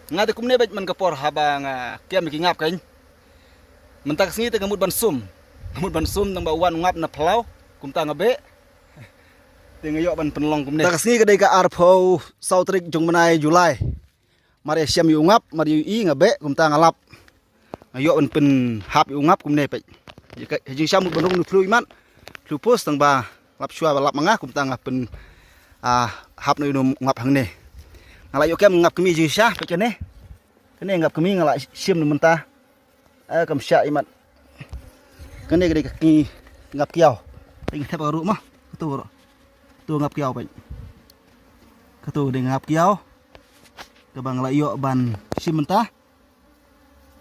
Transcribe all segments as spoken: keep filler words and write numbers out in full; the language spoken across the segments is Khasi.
Nga te kumne bad man ka por haba nga kem ki ngap kan. Mynta ka sngi te nga mut ban sum. Nga mut ban sum tang ba wan ngap na phlaw. Kumta nga beh. Te nga ïoh ban pynlong kumne. Ta ka sngi ka dei ka arphew saw tarik jong mynai July. Mar ïa shem ïa u ngap, mar ïa u i nga beh, kumta nga lap. Nga ïoh ban pynhap ïa u ngap kumne peit. Ïa ka, ïa jingsha mut ban rung nu thlu imat. Thlu pus tang ba lap shwa ba lap ma nga kumta nga pyn, ah, hap na ïa u ngap hangne. Nga la ïoh kem ngap kmie jingsha peit kane. Kane ngap kmie nga la shim nu mynta. Ah, kam shah imat. Kane ka dei ka ki ngap kiaw. Dei ka thep ka ruh ma. Katu ruh. Tu ngap kiaw peit. Katu dei ngap kiaw. Kaba nga la ïoh ban shim mynta.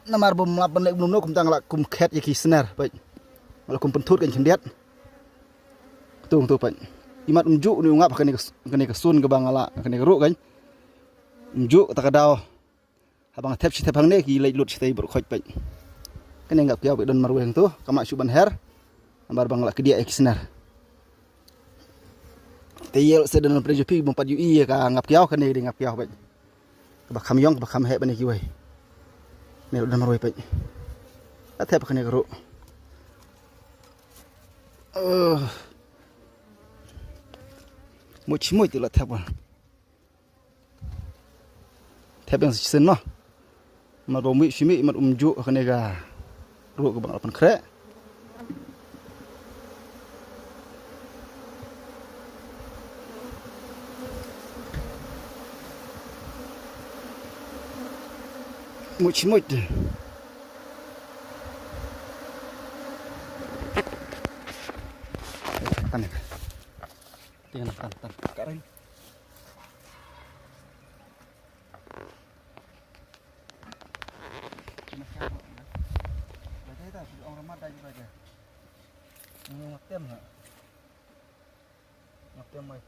Namar bym lap ban leh kumno kumta nga la kum khet ïa ki sner peit. Nga la kum pynthut kan khyndiat. Katu katu peit. Imat um ju ni u ngap kane ka s-, kane ka sun kaba nga la kane ka ruh kan. Um ju kata ka daw. Haba nga thep shi thep hangne ki leit lut shi tei baroh khoit peit. Kane ngap kiaw peit don marwei hangto, kam lah shuh ban her. Namar ba nga la kdiah ïa ki sner. Te ïel se don pynjah phi bym pat ïohi ïa ka ngap kiaw, kane dei ngap kiaw peit. Kaba kham ïong, kaba kham heh ban ïa kiwei. Ne don marwei peit. Ka thep kane ka ruh. Eh. Much much tu la thep. Thep ïa nga shisien noh. Mat ba mih shi mih mat um ju kane ka ruh kaba nga la pynkhreh. Much much. Tan. Tan tan tan. Ka reng.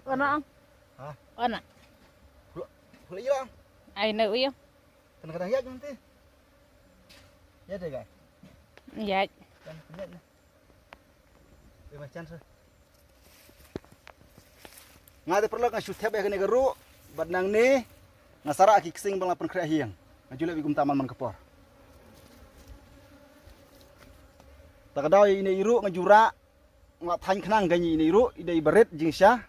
Ana ang. Ha? Ana. Hula, hula ila. Ai na uyo. Kan kadang yak nanti. Ya deh, guys. Ya. Kan penyet. Nga te paralok nga shu thep ïa kane ka ruh bad nangne nga sarah ki ksing ba nga la pynkhreh ha ïing. Nga ju leh bad kumta man man ka por. Ta ka daw ïa ine i ruh nga ju rah nga la thaiñ khnang kane ine i ruh i dei i barit jingsha.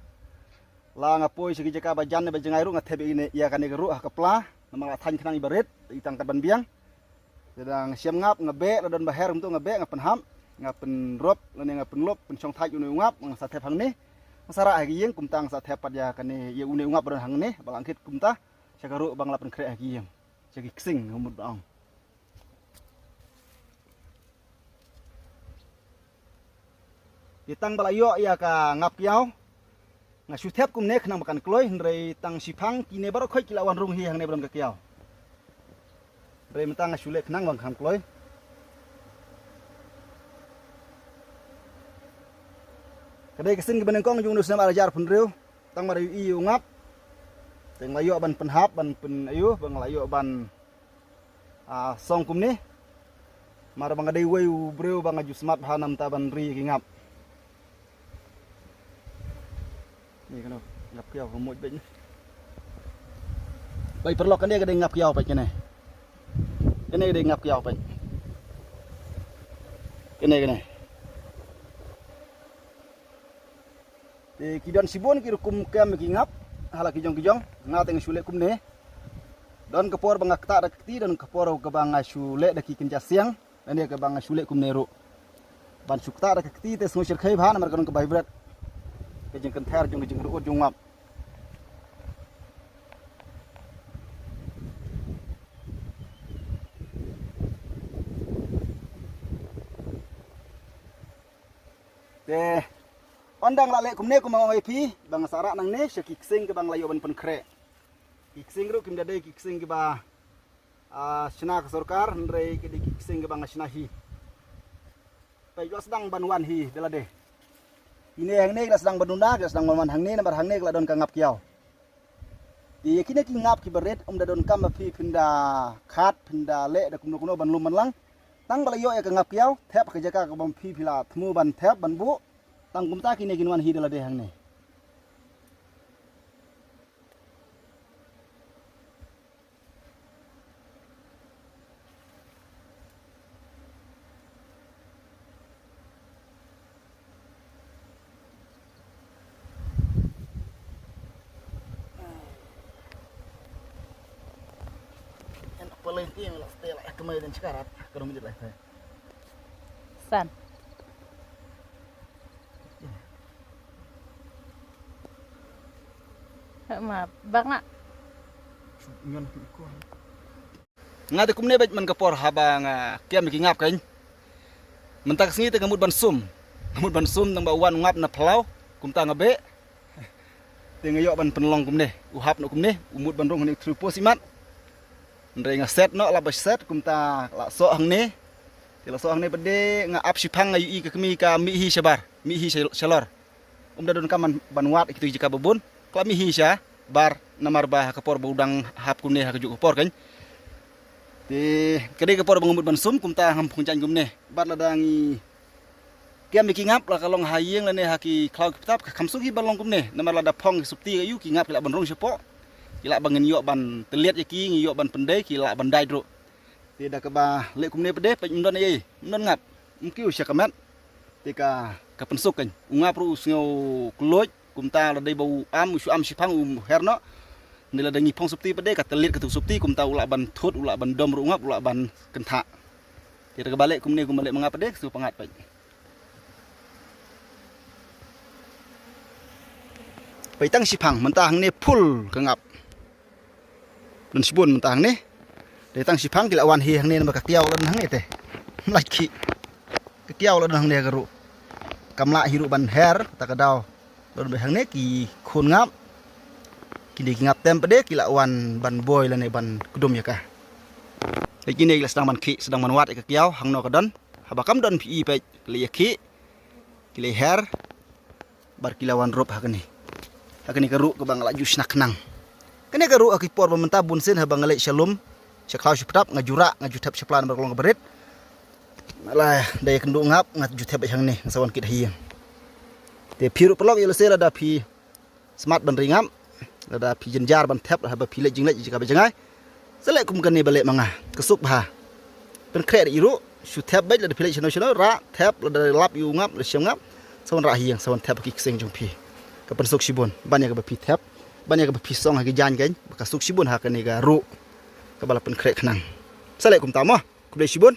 La nga poi sha ki jaka ba jan ne ba jngai ruh nga thep ïa kane ka ruh ha ka pla namar nga la thaiñ khnang i barit i tang kat ban biang. Te dang shem ngap nga beh, la don ba her kumtu nga beh, nga pynhap, nga pynrop lane nga pynlop, pynshong thait une u ngap, nga sa thep hangne. Nga sa rah ha ki ïing kumta nga sa thep pat ïa kane ïa une u ngap ba don hangne ba la angkit kumta sha ka ruh ba nga la pynkhreh ha ki ïing, sha ki ksing nga mut ba ong. Te tang ba la ïoh ïa ka ngap kiaw nga shu thep kumne khnang ba kan kloi, hynrei tang shiphang kine baroh khoit ki la wan rung hi hangne ba don ka kiaw. Hynrei mynta nga shu leh khnang ba kan kloi. Ka dei ka sien kaba nyngkong jong une u snem ar hajar phew hynriew. Tang ba la ïohi ïa u ngap. Te nga la ïoh ban pynhap ban pyn-aiu ba nga la ïoh ban, ah, song kumne. Mar ba nga dei uwei u briew ba nga ju smat bha namar ban ri ïa ki ngap. Ni kano ngap kiaw ka mut beit ni. Bai paralok kane ka dei ngap kiaw beit kane. Kane ka dei ngap kiaw beit. Kane kane. Te ki don shibun ki rukom kem ki ngap ha la ki jong ki jong, nga te nga shu leh kumne. Don ka por ba nga ktah da ka kti, don ka por kaba nga shu leh da ki kynja siang, lane kaba nga shu leh kumne ruh. Ban shu ktah da ka kti te sngew shyrkhei bha namar ka don ka bai bret. Ka jingkynther jong ka jingryngkot jong u ngap. Te ynda nga la leh kumne kumba nga ong ïa phi ba nga sa rah nangne sha ki ksing kiba nga la ïoh ban pynkhreh. Ki ksing ruh kim da dei ki ksing kiba, ah, shna ka sorkar, hynrei ki dei ki ksing kiba nga shna hi. Peit, la sdang ban wan hi da lade. Kine hangne ki la sdang ban duna, ki la sdang ban wan hangne namar hangne ki la don ka ngap kiaw. Te ïa kine ki ngap kiba rit, ym da donkam ba phi phin da khat, phin da leh da kumno kumno ban lum ban lang. Tang ba la ïoh ïa ka ngap kiaw, thep ha ka jaka kaba phi phi la thmu ban thep ban buh. Tang kumta kine kin wan hi da lade hangne. Paling tiang lah, stay lah, kemai dan cekarat, kalau menjadi lah. San. Ma bang nak. Ngan tu ikut. Nga te kumne bad man ka por haba nga kiam ki ngap kan. Mynta ka sngi te nga mut ban sum. Nga mut ban sum nang ba wan ngap na phlaw. Kumta nga be. Te nga ïoh ban pynlong kumne. U hap na kumne. U mut ban rung hangne through post imat. Ndrei nga set no la ba set kumta la soh hangne. Te la soh hangne bad de nga ap shiphang nga ïohi ka kmie ka mih hi shabar. Mih hi shalor. Um da don kam ban wad kitu jaka babun. Kla mih hi sha bar namar ba ha ka por ba u dang hap kumne ha ka juk ka por kan. Te ka dei ka por ba nga mut ban sum kumta ham phung jan kumne. Bad lada ngi kiam ki ngap la ka long ha ïing lane ha ki khlaw ki ptap ka kham suk hi ban long kumne. Namar lada phong ki supti ka yu ki ngap ki lah ban rung shapoh. Ki lah ban ngin ïoh ban teliat ïa ki ngi ïoh ban pyndei ki lah ban dai ruh. Te da kaba leh kumne pdei peit ym don ei, ym don ngap. Ym kiew sha ka met. Te ka ka pynsuk kan. U ngap ruh u sngew kloi kumta la dei ba u am u shu am shiphang u her noh. Ni la da ngi phong supti pdei ka teliat ka tu supti kumta u lah ban thut u lah ban dom ruh u ngap u lah ban kynthah. Te da kaba leh kumne kumba leh ma ngap pdei sngew pangat peit. Peit tang shiphang mynta hangne full ka ngap. Don shibun mynta hangne. Dei tang shiphang ki la wan hi hangne namar ka kiaw la don hangne te. Mlai ki. Ka kiaw la don hangne ka ruh. Kam lah hi ruh ban her ta ka daw. Don be hangne ki khun ngap. Ki dei ki ngap tem pdei ki la wan ban boi lane ban kdum ïa ka. Dei kine ki la sdang ban ki sdang ban wad ïa ka kiaw hangno ka don. Haba kam don phi i peit ki la ïa ki. Ki la her. Bar ki la wan rup ha kane. Ha kane ka ruh kaba nga la ju shna khnang. Kane ka ruh ha ki por ba mynta bun sien haba nga leit sha lum sha khlaw sha ptap nga ju rah nga ju thep sha pla namar ka long kaba rit. Nga la da ïa kynduh ngap nga ju thep beit hangne nga sa wan kit ha ïing. Te phi ruh paralok ïa lehse lada phi smat ban ri ngap lada phi jynjar ban thep haba phi leit jingleit jaka ba jngai. Sa leh kum kane ba leh ma nga ka suk bha. Pynkhreh da i ruh shu thep beit lada phi leit shano shano rah thep lada lap ïa u ngap lada shem ngap. Sa wan rah ha ïing sa wan thep ha ki kseng jong phi. Ka pynsuk shibun ban ïa kaba phi thep ban ïa kaba phi song ha ki jaiñ kan ba ka suk shibun ha kane ka ruh kaba la pynkhreh khnang. Sa leh kumta mo. Khublei shibun.